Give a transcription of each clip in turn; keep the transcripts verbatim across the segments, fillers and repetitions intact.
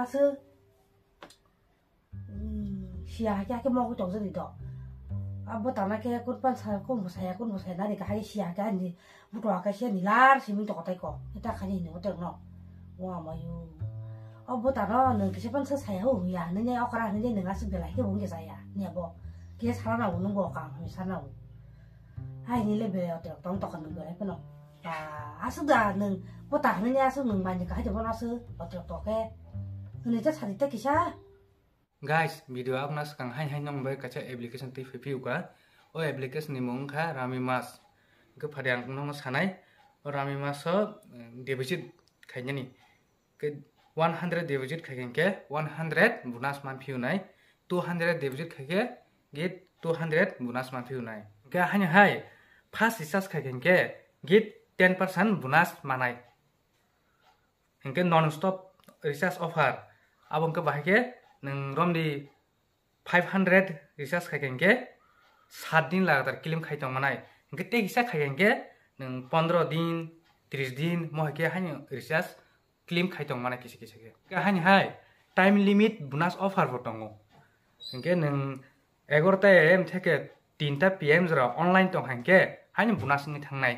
Aswk, hmm, siya hakhe hakhe mokol tokjak di do. Abo tana khe kun pan sa, kun bo saya, kun bo saya nari kahai siya hakhe ani buto hakhe siya ni lar simi to kotai ko. Eta khani ni hotel no. Wa mayu. Abo tana nang kisa pan sa saya hu ya, nini okra nini nang aswk belai khe bung kisa ya. Ni abo. Kisa sana hu nung bo kang, sana hu. Hai ni le belai hotel tong tokan nung belai phano. Ba, aswk da nwng kota hwnwi aswk nwng manjak hai tongmano aswk hotel tok khe. Hwnwi ta sadi ta kisa. Guys, video abna swkang hai hai nong bai kaisa application twi phai phiyuka. O application ni mung wngkha Rami Mas. Hwnkhe phari ang nokno sanai. O Rami Mas o, eh, deposit khainani. Ke one hundred deposit khai khe one hundred bonus man phiyo nai, two hundred deposit khai khe git two hundred bonus man phiyo nai. Ke haino hai first recharge khai khe git ten percent bonus manai. Hingke non stop recharge offer. Abo hingke bahai khe nwng romdi five hundred recharge khai khe sat din lagatar claim khai tong manai. Hingke tei kisa khai khe nwng pondro din, tris din, mo hai khe haino recharge claim khai tong manai kisa kisa khe. Hingke haini hai time limit bonus offer bo tongo. Hingke nwng egarota A M theke tinta P M jora online tong hai khe haino bonus wngwi thangnai.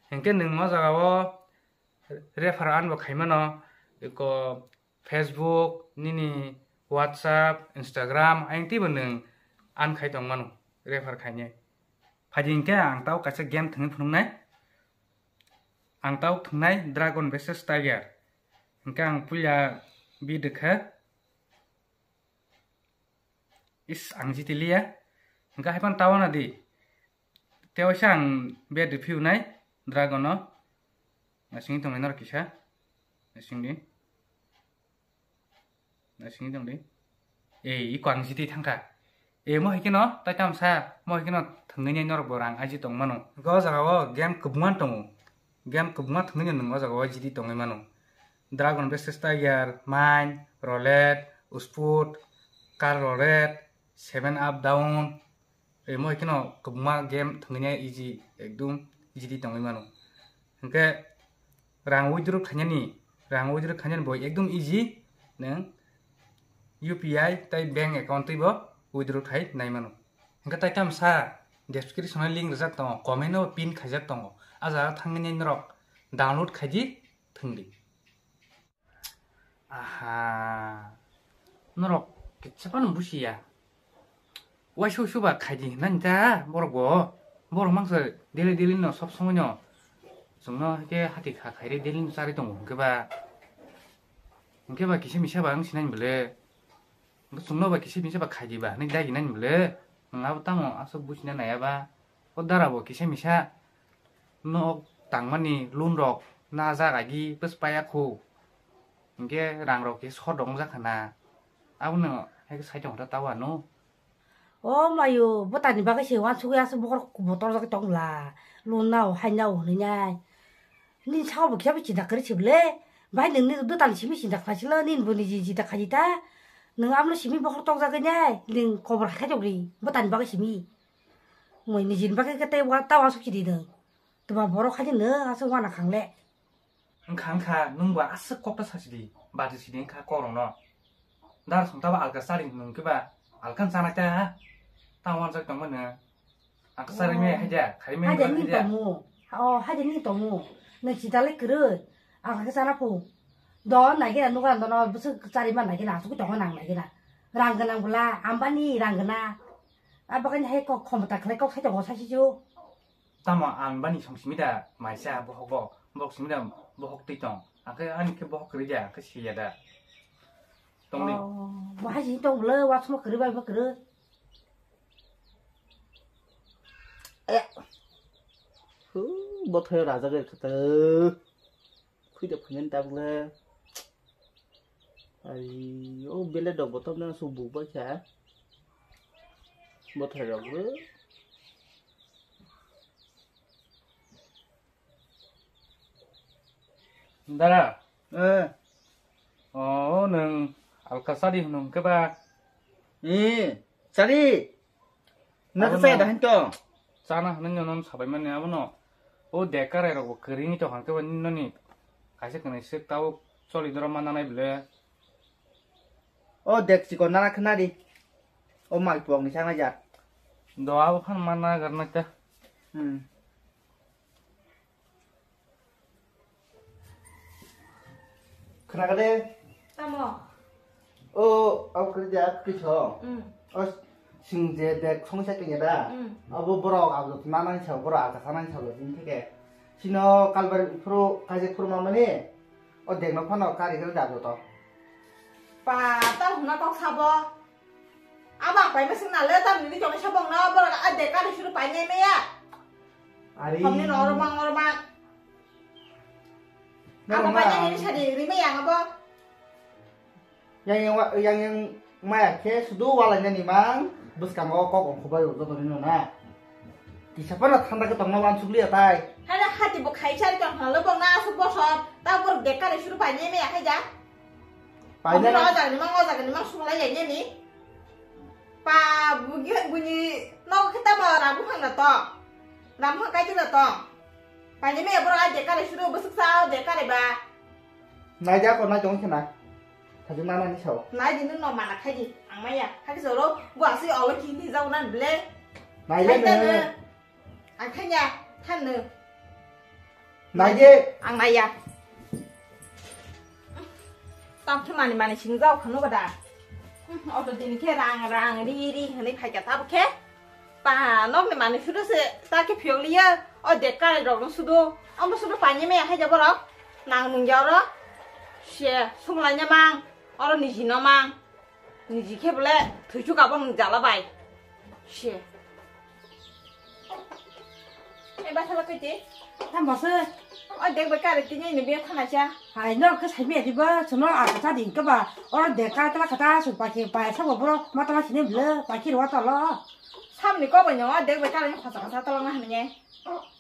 Hingke nwng o jaga o refer an bo khai mano, eko Facebook, nini WhatsApp, Instagram, ayang teibo nwng an khai tong mano, refer khainai. Phaidi hingke ang tao kaisa game thwngwi phunuknai. Ang tao thwngnai Dragon versus Tiger. Hingke ang puila bid rwkha. Is, ang jiti liya. Hingke hai phano tao na di. Tei waisa ang bed review nai Dragon no. Nasing tong nai norok kisa. Nasing di. Nasing tong di. Ei, iko ang jiti thangkha. E, mo hai kheno, tai tamsa, mo hai kheno thwngwi nai norok bo rang aji tong mano. Go jaga o game kwbangma tongo. Game kwbangma thwngwi no nwng o jaga o jiti tongwi mano. Dragon versus Tiger, Mine, Roulette, Usput, Car Roulette, Seven Up Down, emo kheno kwbangma game thwngwi easy, ekdum easy di tongwi mano. Hwnkhe rang withdraw khainani, rang withdraw khainani bo ekdum easy, nwng U P I tei bank account twi bo withdraw khai nai mano. Hwnkhe tai tamsa description o link rijak tongo, comment o pin khaijak tongo, a jaga thangwi norok download khaidi thwngdi. Aha. Norok kitsa phano busiya. Waisa usuba khaidi hinani ta borok bo. Borok mangsa daily daily no sob somoi no. Chwngno hwnkhe hati kha khairi daily no charwi tongo hwnkhe ba. Hwnkhe ba kisa misa ba wng sinani bwle. Chwngno ba kisa misa ba khaidi ba hinwi dagi nani bwle. Nwng abo tamo aswk busina naiya ba. O dara bo kisa misa. Nok tangmani loan rok najak agi bwswk paiya khu. Hingke rang rok khe short rok wngjakha na. Abono hai khe sai tongkha ta wano. O mayo, bwtani bagwi se wansugwi aswk bokhorok bo torjagwi tongla. Loan nao, hai nao hwnwi nai. Nini sabo bo kisa bo chinta kwrwi se bwle. Bai nwng nini bwtani simi chinta khlaisilo, nini bo niji chinta khaidi ta. Nwng abono simi bokhorok torjagwi nai, nwng kobor hai khe tongri, bwtani bagwi simi. Moi nijini bagwi khe tei wa-, ta wansuk chidi nwng. Twma borok hai nwng aswk wana khangle. Wngkha, wngkha, nwng bo aswk kok ta sachidi, bati sidi wngkha kok rokno. Dar song tabo alka chari nwng khe ba alkan chanai ta ha. Ta wanjak tongma nwng. Alka chari me Oh. Haida, khai me Haida nwng ni haida. Tomu. Oh, haida ni tomu. Nwng chita le kwrwi. Alka khe chana phu. Do nai gina nuga dono bwswk chari ma nai gina, aswk tongo nang nai gina. Rang gwnang bwla, Ambani rang gwnang. Abagani hai kok khomota khlai kok sai tongo sasi chu. Tamo ang bani song simi da maisa bohok bo, bohok simi da bohok twi tong. Ang khe ani khe bohok kwrwi da, ang khe siya da. Tong di. Oh, bo hai sini tong bwle, wa suma kwrwi bai bo kwrwi. Aya. Hu, bo thayo raja ge khata. Khuida phainan tabukle. Ai, o bele dok botom na su buk bai kha. Bothai rok bo. Dara. Eh. O, nwng alka sadi hwnwi hwnkhe ba? Eh, sadi. Nokha abono chaya da han to. Chana hwnwi no non sabai mani abono. O dekarai rok bo kwrwini to hwnkhe ba nini noni. Kaisa kwnwi swk tabuk choli doro mananai bwle. O dek chikon nana khna di. O mai pok ni sangnai jak. Do abo phan mana garna ta. Hmm. Khna ka de. Tamo. O, abo kri dia kri cho. Hmm. O sing je dek song sa kenya da. Hmm. Abo borok abo nana sa borok aka sana sa lo din thike. Sino kalbar pro kaje pro mamani. O dek no phano kari kari da to. Pa ta huna kok sabo. Abang pai masing na le tam ni chong sabong na borok a dek kari suru pai ne me ya. Ari. Hamni no oromang oromang. Norok abo pai na. Ne ni sadi rime yang abo. Yang yang wa-, yang yang maya khe sudu walai nani mang bwskango kok ongkhobai o joto ni no na. Kisa phano thanda khe tongna wansuk liya tai. Hada hati bo khai chari tong halo bong na asuk bosor ta borok dek kari suru pai ne me ya khai ja. Pai na. Omo no o jaga ni mang o jaga ni mang suk lai ya ni. Pa bugi bugi no khe ta ma rabu hang na to. Ram hang kai na to. Pai ne me ya borok a dek kari suru bwswk sa o dek kari ba. Nai ja ko nai tong khena. Thajwk nana ni sao. Nai di nung no mana khai di. Ang maya. Khai di soro. Bo asui olo ki ni jao nan ble. Nai le khai ta ne. Ne. Ang khai ya. Than ne. Nai di. Ang nai ya. Tam khe mani mani sing jao khano gada. Oto din khe rang rang ri ri hwnwi phai ka tabuk khe. Pa, nokni manwi sudo se ta khe phiyok liya. O dek kari rok no sudo. Omo sudo pani me hai jabo rok. Nang nung ya oro. Se, sung lai nya mang. Oro niji no mang. Niji khe bole thwichu kabo nung jala bai. Se. E ba thala koi te. Tam bo se. O dek bai kari tini ni be thana cha. Hai no khe sai me di ba, chuno a kha di ka ba. Oro dek ka kala kha ta su pa khe pa sa bo bro. Ma ta ma sine bole pa khe ro ta lo. Samni kok bai no, dek bai kala ni khosa khosa tolong na hwnwi.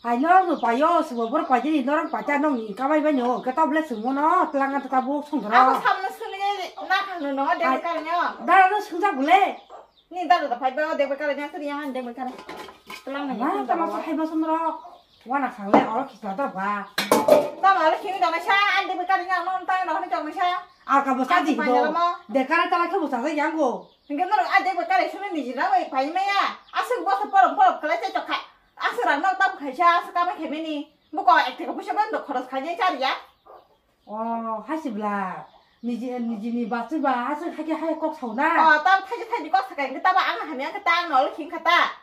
Hai norok no paio, subo bor paijani norok paita nokni kabai bai no, hwnkhe tabole swngmo no, twlangna ta tabuk songdoro. Ako samno swngni na khangno no, dek bai kala no. Dara no swngjak bole. Ni dara da phai ba, dek bai kala ni aswk yang, dek bai kala. Twlang na. Ma, tama sa hai ba sumro. Wana khangle oro khitla da ba. Tama oro khini dona sa, an dek bai kala ni ang no ta no ni dona sa. Ar ka bo sa di do. Dek kala tala khe bo sa yang go. Hingke norok a dek bai kala sumni niji na bai pai maya. Aswk boso porom porom kala se chokha. Aswk rang no tam khaisa, aswk kamai khaimani. Buko ek taka puisa ban do khoros khainai chariya. O, hasibla. Niji, nijini bachwi ba, hasik hake hai kok sauna. O, tam thaji thaji kok sakai, hingke taba ang hamya hingke ta ang nol khing khata.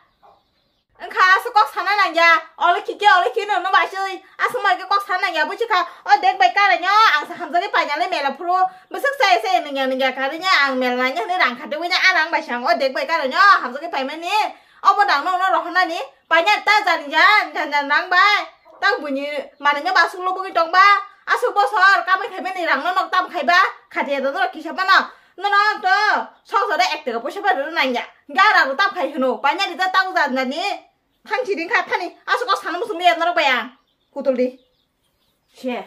Wngkha aswk kok sana nangya, olo khike, olo khino no baswi, aswk mai khe kok sana nangya, buchi kha, o dek bai kara nyo, ang sa hamjagwi paina le mela phuru, bwswk chaya chaya nungya nungya karwi nya, ang mela nangya hwnwi rang khatwi nya, a rang bai sa ang o dek bai kara nyo, hamjagwi paimani, obo nang no no rohornani. Paina ta jani jan, jan jan rang bai. Ta buini manwi no basuk lubugwi tong ba. Aswk bosor kamai khaimani rang no nok tam khai ba. Khatiya da norok kisa phano. Nono to songsare ek taka poisa bai rwna nangya. Ga rang tam khai hwno. Paina rijak ta jan jani. Thang si ring kha thani. Aswk o sana muchung liya norok bai ang. Kutul di. Se.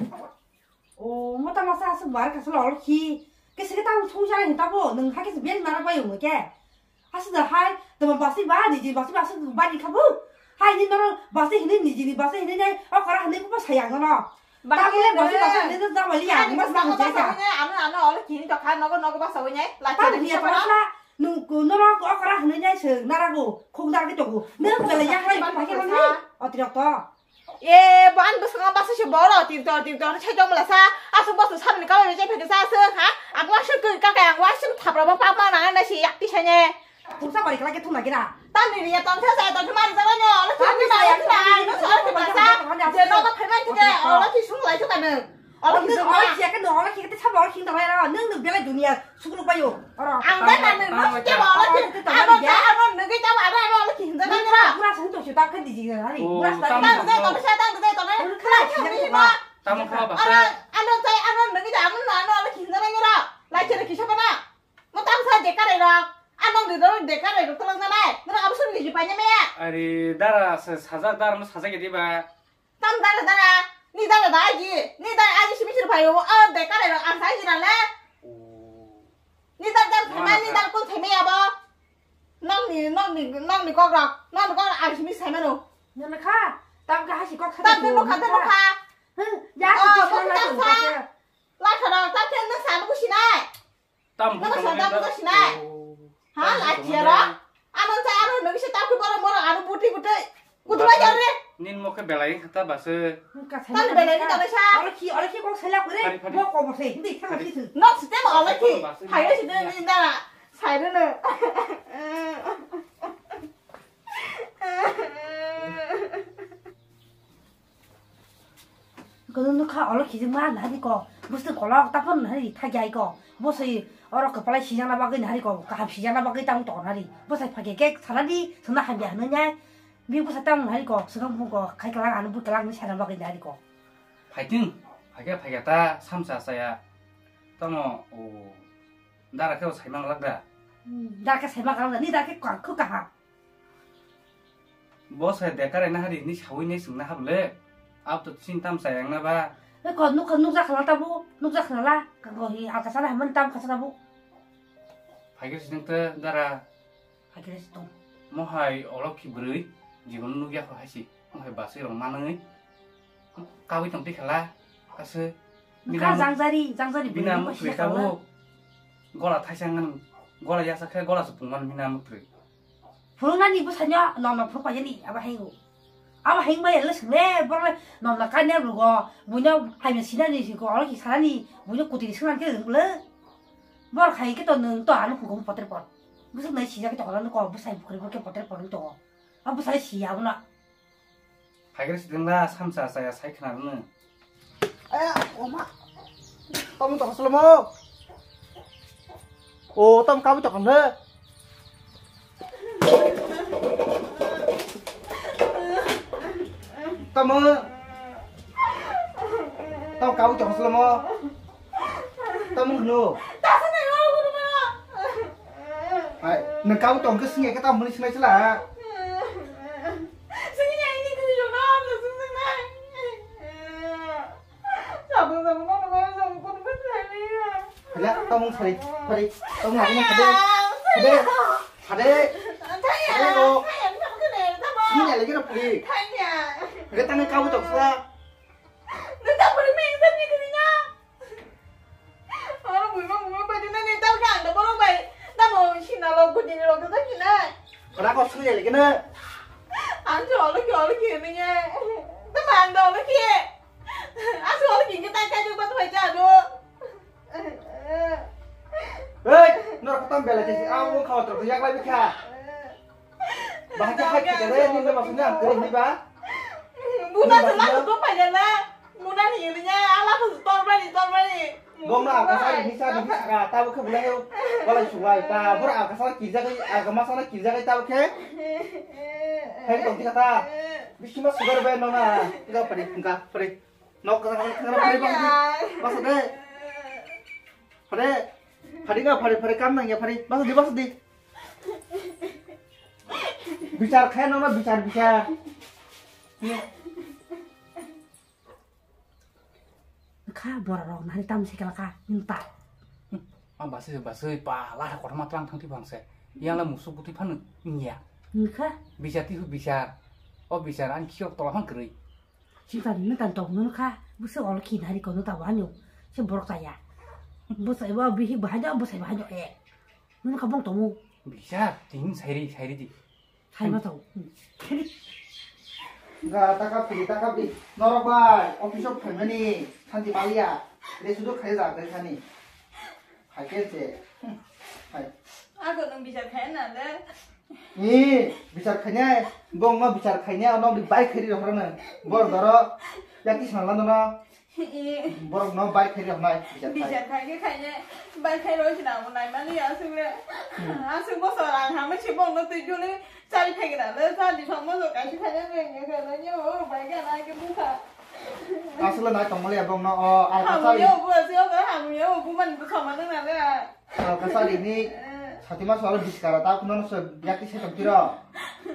O, mota masa aswk bar kaisa lol khi. Kisa khe tang sung jani hinta bo, nwng hai kisa bel mara bai wngwi khe. Aswk da hai, tamo basi ba, niji basi ba, aswk ba ni khabu. Hai ni maro basi hini niji ni basi hini nai, o kara hini kupa sayang no. Basi basi basi hini to jama li yang, mas ba hujai ka. Ano ano olo kini to kha nogo nogo basa wnyai. Lati ni ya pala. Nung ku no ro ko kara hini nai se narago, khung dar ki to ku. Nung bela yang rai pa ke ni. Otirok to. E, bo ani bwskango basa se boro, tirtor, tirtor, sai tong mala sa, aswk bwswk samni kawai rejai phaikhe sa aswk, ha? Ang waswk kwi kakai, ang waswk thapra bo pap ma nang na si yak ti sanye. Tungsa bari kala ke thung lagi na. Tamni riya tong sa sa tong ma rijak no, lo thung ma rijak na, no sa thung sa. Je no ba phai mai thike, o lo thi sung lai thuk anu. Olo kisa olo kisa ke no olo kisa te sabo olo kisa bai ro nung nung belai dunia sukru payo oro. Ang da na nung no kisa ba olo kisa ano da ano nung kisa ba ano ano olo kisa hinda na ro. Pura sung to chuta ke diji na ni. Pura sung ta. Tang de to sa tang de to na. Pura kisa ke ba. Tamo kha ba. Ano ano tai ano nung kisa ano ano olo kisa hinda na ro. Lai chere kisa ba na. Mo tang sa de kare ro. Ano de ro de kare ro to lang na nai. Nung abo sung diji pa nya me. Ari dara sa sajak dara no sajak di ba. Tam dara dara, ni dara da aji, ni dara aji simi sir phayo, o de kare rok ang sai jira le. Ni dar dar phai ma, ni dar kun thai me abo. Nong ni, nong ni, nong ni kok rok, nong ni kok rok ang simi sai mano. Nana kha, tam ka hasi kok sa. Tam de no kha, de no kha. Hmm, ya. Oh, sa, sa, sa. La kha rok, tam de no sa no kusinai. Tam Nang buta sa, tam buta sinai. Oh. Ha, tam buta lachia sinai. Ro? Ano sa aro nang sa tam ke borok borok ano buti buti. Kutu ba jare. Nin mo ke belai kata base. Tam belai ni kata sa. Oro ki, oro ki kok selak kure. Phari, phari. Mo ko bo se. Hindi thang si tu. Nok site mo oro ki. Base. Phai site ni na. Sai ro no. Kono nukha olo khijima nahari ko. Busti kolok tapon nahari thagyai ko. Bosai oro kapalai sijakna bagwi nahari ko. Kaham sijakna bagwi tamo tong nahari. Bosai phage kek saladi sona hamya hwnwi nai. Bi bosai tamo nahari ko. Sokang bung ko khai kalang anu bui kalang ni sana bagwi nahari ko. Phaiting, phage phage ta samsa saya. Tamo o dara khe saimang lak da. Hmm, dara khe saimang lak da. Ni dara khe ka-, khu kaham. Bo se dekare na hari ni sawi ni sungna hable. Ab to chin tam sayang na ba. E ko nuk, nukjak khala tabu, nukjak khala. Ka go hi alka sana haman tam kasa tabu. Phagir sing te dara. Phagir sing tong. Mo hai olo ki brui, jibon nukya kho haisi. Mo hai basui rong manui. Kawi tong tikhala, ase. Nokha jangjari, jangjari bini bwrwi amo nokha kwrwi sijak kabo. Gola thaisa ngan, gola yasa khe gola se pungman bini amo kwrwi. Phunuknani bwsano nom nom phunuk paiyani, abo haingo. Abo haing maya le swngle, borok le nom nom kanya rugo, buino haimya sinani siko, oro ki sanani, buino kutini swngnani khe rwngkle. Borok hai khe to nwng to ano hukumu potre por. Bwswk nai sijak khe to kono ko bwsai bukhuri borok khe potre por wng tongo. Abo bwsai siya abono. Phaigra sidingla samsa chaya sai khna rwno. Aya, oma. Tamo tokha salomo. O, tamo kabui tokha le. Tamo. Tamo kabui tokha salomo. Tamo hwno. Hai, nwng kau tong khe swngya khe tamo hwnwi swnai chwla? Swngya ini khe jora amda swngjaknai. Sabung sabung no no sabung kono bwsai liya. Hala, tamo sari, sari, tamo lagi na sade, sade, sade, sade o. Swngya lagi na puli. Thangya. Hwnkhe tamo kau tong swla. Nang tamo ri meng tamo ni kini na. Oro buima buima bai dina ni tal ka ang da borok bai. Tamo sina lo gudi ni lo gudi ni na. Ora ko sui le kena. Ang jo lo ki lo ki ni ye. Tamo ang da lo ki. Asu lo ki kita kai jo bat bai ja do. Hei, nor ko tam bela ke si ang mo khawa tro yak lai bikha. Bahai khe hai khe re, nini ba sini ang kere ni ba. Buna se la ko pa na. Buna ni ni ya ala ko tor ba ni tor ba ni. Bong na ka sari ni sari ni saka ta bu khe bulai. Wala suwai ta bur a ka sari ki jagai a ka ma sari ki jagai ta bu khe. Hai to ki ta. Bisi ma sugar ba no na. Ga pari ga pari. Nok ka ka pari ba. Masa de. Pare, pare ka, pare, pare, kam nang ya, pare. Bas di, bas di. Bichar khai no, bichar, bichar. Kha, bora rok, nari tam sikala kha, minta. Ang basui, basui, pa, la, kotor ma tlang thang ti bang se. Yang la musuk buti phan nya. Nukha. Bichar ti hu bichar. O bichar, ang khiok tola phan kwrwi. Chimtani no tan tong no kha, bwswk olo khin hari kono ta wahano, se borok chaya. Bwsai bo bihi bahai no, bwsai bahai no e. Nono kha bong tongo. Bisa, tini sairi, sairi di. Saima tong. Ga, taka pili, taka pili. Norok bai, office o phaimani, santi maliya. Re sudu khai ja, khai khani. Haikhe se. Hmm. Hai. Ako nwng bichar khaina le. Ni bichar khainai, bong no bichar khainai, ano bi bai khairi rohor no. Bor doro. Yati sangla no no. Borok no bai khairi rohor nai bichar khai. Bichar khai khe khainai. Bai khai roi sina mo nai mani asuk le. Hmm. Asuk bosor ang hamai se bong no twi juli. Chari phegena le, chari songmo jo kaisa khaina rengya khe le, nyo o bai khe na khe bukha. Aswkle nai tongmani abong no o, alka chari. Hamya o bu, aswk o hamya o bu man bukha mano na le. Alka chari ni, eh, sati mas oro biskara ta kuno no se yakti se tongtiro.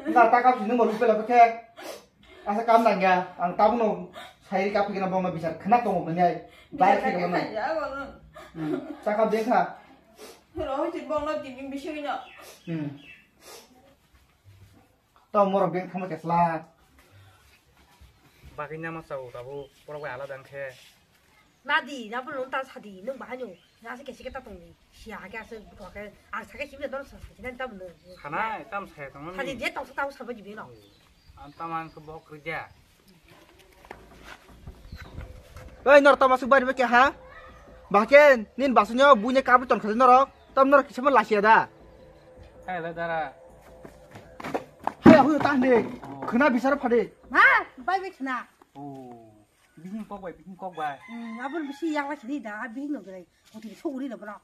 Na ta kap sini mo lupe lupe khe. Asa kam nangya, ang tabuk no sai kap phegena bong no bichar khna tongo bini ai. Bai khe no. Bichar khai khe ya go no. Hmm, chakap de kha. Rohit bong no tini bising no. Hmm. Tamo morok beng thangma keslak. Bagwi nama sao tabo borok bai alada wngkhe. Nadi, nabo nwng ta sadi, nwng bahai no. Asa kesi kita tongni. Sia ke asa buka ke. Asa ke sibila dor sa sa. Kita tamu no. Sana tam saya tong. Tadi dia tong sa tamu sa baji beno. Antaman ke bok kerja. Oi, nor tama suk bari ke ha? Baken, nin basunyo bunya kabri ton khali norok. Tam norok kisama lasia da. Hai le dara. Hai aku tah de. Kena bisar phade. Ma, bai bai kena. Oh. Bihing kok bai, bihing kok bai. Hmm, abun bisi yang lagi ni da, bihing no gre. Kuti so uri da bro.